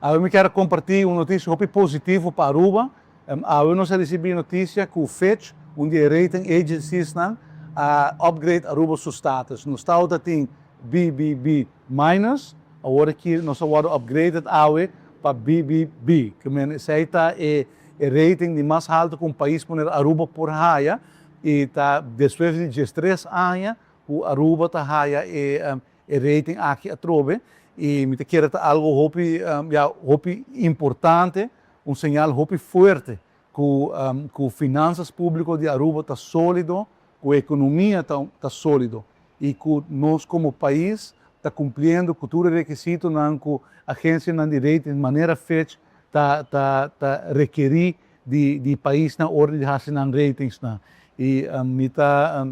Awe mi kier comparti un noticia hopi positivo pa Aruba. Awe nos a ricibi noticia cu Fitch, un di e rating agencies nan, a upgrade Aruba su status. Nos tawata tin BBB minus, awor aki nos a wordo upgraded awe pa BBB. Ke men esey ta e rating di mas halto cu un pais manera Aruba por haya y ta despues di 13 aña cu Aruba ta haya e rating aki atrobe y mi ta kere ta algo hopi, ya, hopi importante, un señal hopi fuerte cu finanzas publico di Aruba ta solido, cu economia ta solido y cu nos como pais ta cumpliendo cu tur e requisitonan cu agencianan di rating manera Fitch ta rekeri di paisnan ora di haci nan ratingsnan. Y mi ta,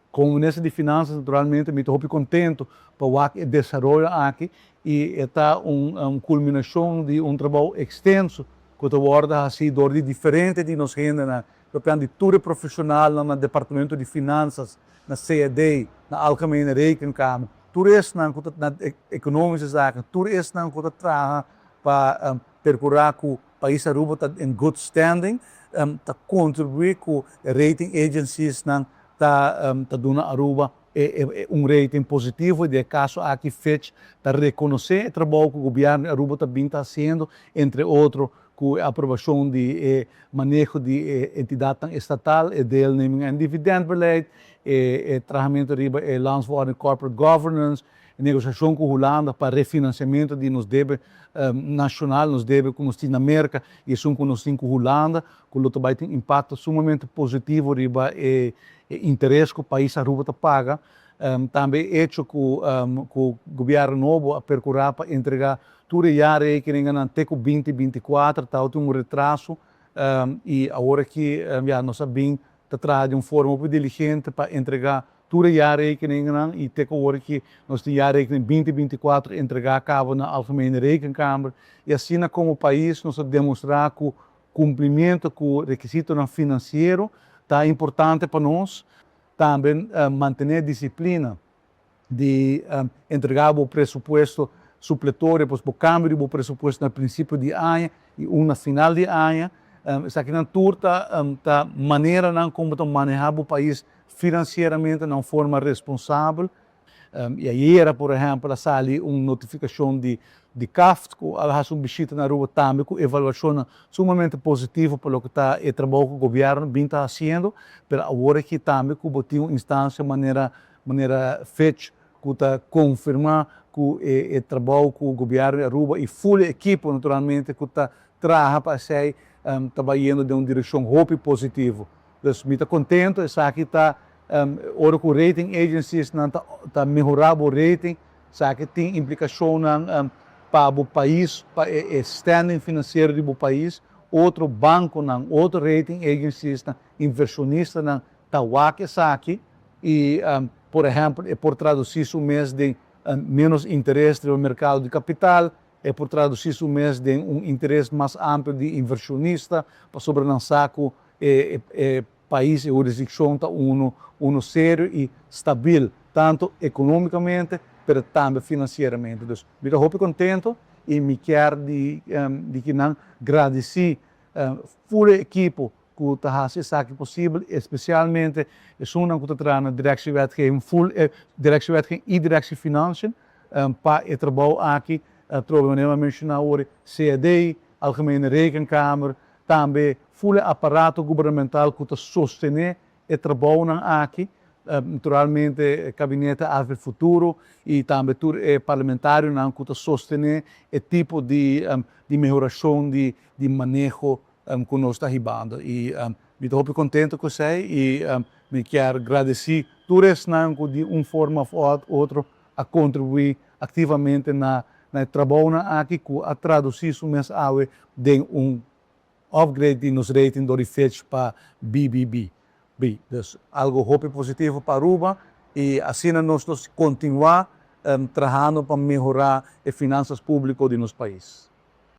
como minister di Finanzas, naturalmente mi ta hopi contento pa wak e desaroyo aki y e ta un culminacion di un trabou extenso cu ta wordo haci door di diferente di nos hendenan, propiamente di tur e profesionalnan na Departamento di Finanzas, na CAD, na Algemene Rekenkamer, tur esnan cu ta na Economische Zaken, tur esnan cu ta traha pa percura cu pais Aruba ta in good standing, ta contribui cu rating agencies nan ta duna Aruba un rating positivo. Den e caso aki Fitch ta reconoce e trabou cu gobierno di Aruba ta bin ta haciendo, entre otro cu e aprobacion di e maneho di e entidadnan estatal, e deelneming en dividendbeleid, e trahamento riba e Landsverordening Corporate Governance, e negociacion cu Hulanda pa refinanciamento di nos debe nacional, nos debe cu nos tin na Merca y esun cu nos tin cu Hulanda, cu lo ta bay tin impacto sumamente positivo riba e interes cu pais Aruba ta paga. Tambe e hecho cu gobierno nobo a percura pa entrega tur e jaarrekeningennan te cu 2024, tabatin un retraso y awor aki ya nos a bin ta traha di un forma hopi diligente pa entrega tur e jaarrekeningennan y te cu awor aki nos tin jaarrekening 2024 entrega caba na Algemene Rekenkamer y asina como pais nos a demostra cu cumplimiento cu requisitonan financiero ta importante pa nos. Tambe mantene disciplina di entrega bo presupuesto supletorio, pues bo cambio di bo presupuesto na principio di aña y un na final di aña. Esakinan tur ta maneranan con bo ta maneha bo pais financieramente na un forma responsabel. Y ayera, por ehempel, a sali un notificacion di CAFT cu a haci un bishita na Aruba tambe cu evaluacionnan sumamente positivo pa loke ta e trabou cu gobierno bin ta haciendo, pero awor aki tambe cu bo tin un instancia manera Fitch cu ta confirma cu e trabou cu gobierno di Aruba y full e ekipo naturalmente cu ta traha pa esey ta bayendo den un direccion hopi positivo. Dus mi ta contento, esaki ta ora cu rating agencies nan ta mehora bo rating, esaki tin implicacionnan pa bo pais, pa e standing financiero di bo pais. Otro banconan, otro rating agencies nan, inversionistanan ta wak esaki y, por ehempel, e por traduci su mes den menos interes riba mercado di capital, e por traduci su mes den un interes mas amplio di inversionista, pasobra nan sa cu e pais, e hurisdiccion ta uno serio y stabil, tanto economicamente, pero tambe financieramente. Dus mi ta hopi contento y mi kier di kinan gradici full e ekipo cu ta haci esaki posibel, especialmente esunnan cu ta traha na Directie Wetgeving, full e Directie Wetgeving y Directie Financiën, pa e trabou aki. Atrobe manera mi a menciona awor, CAD, Algemene Rekenkamer, tambe full e aparato gubernamental cu ta sostene e trabounan aki, naturalmente Gabinete AV Futuro y tambe tur e parlamentarionan cu ta sostene e tipo di mehoracion di maneho cu nos ta hibando. Y mi ta hopi contento cu esey y mi kier gradici tur esnan cu di un forma of otro a contribui activamente na e trabounan aki cu a traduci su mes awe den un upgrade di nos rating door di Fitch pa BBB. Dus algo hopi positivo pa Aruba y asina nos lo continua trahando pa mehora e finanzas publico di nos pais.